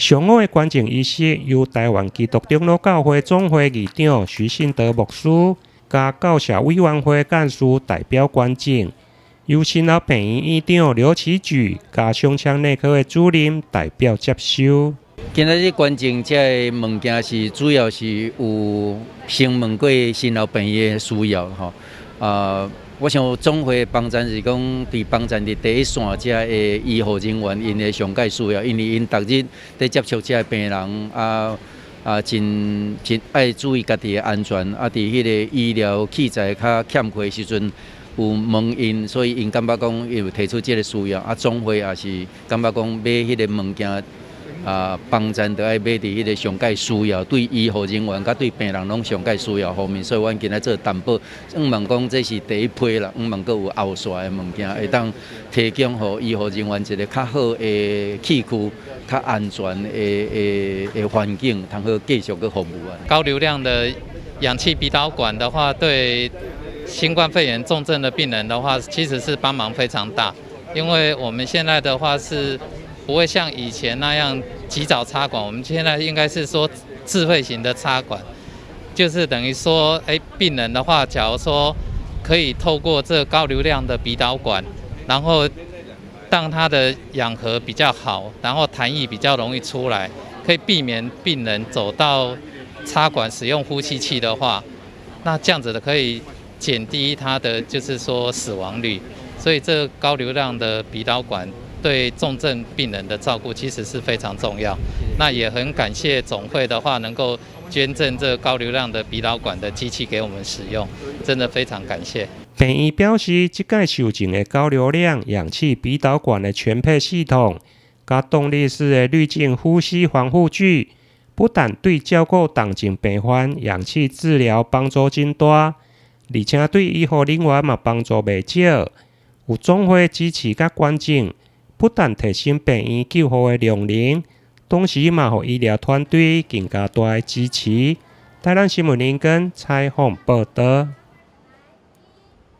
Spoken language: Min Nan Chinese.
上午的捐贈儀式由臺灣基督長老教會總會議長徐信德牧師佮教社委員會幹事代表捐贈，由新老病院院長劉啟舉佮胸腔內科的主任代表接收。今仔日捐贈這个物件是主要是有先問過新老病院的需要吼。啊，我想總會幫贊是講，佇幫贊佇第一線遮的醫護人員，𪜶的上蓋需要，因為𪜶逐日佇接觸這个病人啊啊，真真愛注意家己的安全啊。佇彼個醫療器材較欠缺的時陣，有問𪜶，所以𪜶感覺講有提出這个需要啊。總會也是感覺講買彼个物件。啊，幫贊著愛買佇彼个上蓋需要，對醫護人員佮對病人攏上蓋需要方面，所以阮今仔做擔保，向望講這是第一批啦，向望閣有後續的物件會當提供予醫護人員一个較好的器具、較安全的的的環境，通好繼續閣服務啊。高流量的氧氣鼻導管的話，對新冠肺炎重症的病人的話，其實是幫忙非常大，因為我們現在的話是不會像以前那樣及早插管，我們現在應該是說智慧型的插管，就是等於說，哎，病人的話，假如說可以透過這高流量的鼻導管，然後讓他的氧合比較好，然後痰液比較容易出來，可以避免病人走到插管使用呼吸器的話，那這樣子的可以減低他的就是說死亡率，所以這高流量的鼻導管對重症病人的照顧其實是非常重要。那也很感謝總會的話能夠捐贈這高流量的鼻導管的機器給我們使用，真的非常感謝。病院表示，這屆受贈的高流量氧氣鼻導管的全配系統，佮動力式的濾鏡呼吸防護具，不但對照顧重症病患氧氣治療幫助真大，而且對醫護人員嘛幫助袂少。有總會支持佮捐贈，不但提升病院救護的量能，同時嘛予醫療團隊更加大的支持。台南新聞林根採訪報導。